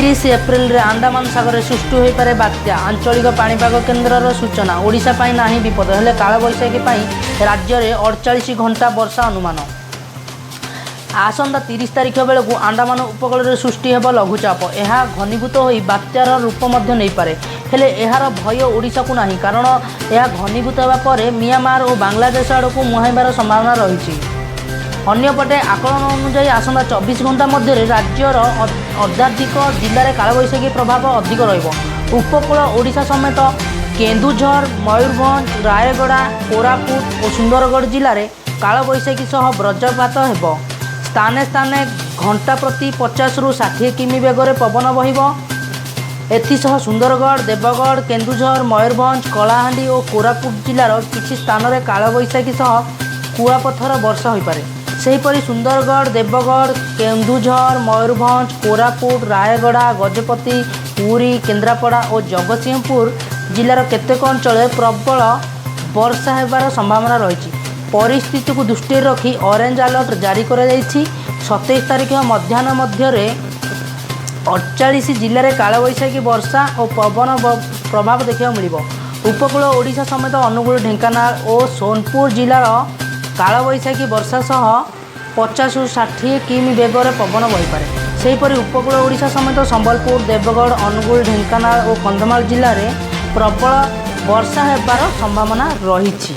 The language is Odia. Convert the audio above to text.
30 ଏପ୍ରିଲରେ ଆଣ୍ଡାମାନ ସାଗରରେ ସୃଷ୍ଟି ହୋଇପାରେ ବାତ୍ୟା। ଆଞ୍ଚଳିକ ପାଣିପାଗ କେନ୍ଦ୍ରର ସୂଚନା। ଓଡ଼ିଶା ପାଇଁ ନାହିଁ ବିପଦ, ହେଲେ କାଳବୈଶାଖୀ ପାଇଁ ରାଜ୍ୟରେ 48 ଘଣ୍ଟା ବର୍ଷା ଅନୁମାନ। ଆସନ୍ତା 30 ତାରିଖ ବେଳକୁ ଆଣ୍ଡାମାନ ଉପକୂଳରେ ସୃଷ୍ଟି ହେବ ଲଘୁଚାପ। ଏହା ଘନୀଭୂତ ହୋଇ ବାତ୍ୟାର ରୂପ ମଧ୍ୟ ନେଇପାରେ। ହେଲେ ଏହାର ଭୟ ଓଡ଼ିଶାକୁ ନାହିଁ, କାରଣ ଏହା ଘନୀଭୂତ ହେବା ପରେ ମିଆଁମାର ଓ ବାଂଲାଦେଶ ଆଡ଼କୁ ମୁହାଁଇବାର ସମ୍ଭାବନା ରହିଛି। ଅନ୍ୟପଟେ ଆକଳନ ଅନୁଯାୟୀ ଆସନ୍ତା 24 ଘଣ୍ଟା ମଧ୍ୟରେ ରାଜ୍ୟର ଅର୍ଦ୍ଧାଧିକ ଜିଲ୍ଲାରେ କାଳବୈଶାଖୀ ପ୍ରଭାବ ଅଧିକ ରହିବ। ଉପକୂଳ ଓଡ଼ିଶା ସମେତ କେନ୍ଦୁଝର, ମୟୂରଭଞ୍ଜ, ରାୟଗଡ଼ା, କୋରାପୁଟ ଓ ସୁନ୍ଦରଗଡ଼ ଜିଲ୍ଲାରେ କାଳବୈଶାଖୀ ସହ ବଜ୍ରପାତ ହେବ। ସ୍ଥାନେ ସ୍ଥାନେ ଘଣ୍ଟା ପ୍ରତି 50ରୁ 60 କିମି ବେଗରେ ପବନ ବହିବ। ଏଥିସହ ସୁନ୍ଦରଗଡ଼, ଦେବଗଡ଼, କେନ୍ଦୁଝର, ମୟୂରଭଞ୍ଜ, କଳାହାଣ୍ଡି ଓ କୋରାପୁଟ ଜିଲ୍ଲାର କିଛି ସ୍ଥାନରେ କାଳବୈଶାଖୀ ସହ କୁଆପଥର ବର୍ଷା ହୋଇପାରେ। ସେହିପରି ସୁନ୍ଦରଗଡ଼, ଦେବଗଡ଼, କେନ୍ଦୁଝର, ମୟୂରଭଞ୍ଜ, କୋରାପୁଟ, ରାୟଗଡ଼ା, ଗଜପତି, ପୁରୀ, କେନ୍ଦ୍ରାପଡ଼ା ଓ ଜଗତସିଂହପୁର ଜିଲ୍ଲାର କେତେକ ଅଞ୍ଚଳରେ ପ୍ରବଳ ବର୍ଷା ହେବାର ସମ୍ଭାବନା ରହିଛି। ପରିସ୍ଥିତିକୁ ଦୃଷ୍ଟିରେ ରଖି ଅରେଞ୍ଜ ଆଲର୍ଟ ଜାରି କରାଯାଇଛି। 27 ତାରିଖ ମଧ୍ୟାହ୍ନ ମଧ୍ୟରେ 48 ଜିଲ୍ଲାରେ କାଳବୈଶାଖୀ ବର୍ଷା ଓ ପବନ ପ୍ରଭାବ ଦେଖିବାକୁ ମିଳିବ। ଉପକୂଳ ଓଡ଼ିଶା ସମେତ ଅନୁଗୁଳ, ଢେଙ୍କାନାଳ ଓ ସୋନପୁର ଜିଲ୍ଲାର କାଳବୈଶାଖୀ ବର୍ଷା ସହ 50ରୁ 60 କିମି ବେଗରେ ପବନ ବହିପାରେ। ସେହିପରି ଉପକୂଳ ଓଡ଼ିଶା ସମେତ ସମ୍ବଲପୁର, ଦେବଗଡ଼, ଅନୁଗୁଳ, ଢେଙ୍କାନାଳ ଓ କନ୍ଧମାଳ ଜିଲ୍ଲାରେ ପ୍ରବଳ ବର୍ଷା ହେବାର ସମ୍ଭାବନା ରହିଛି।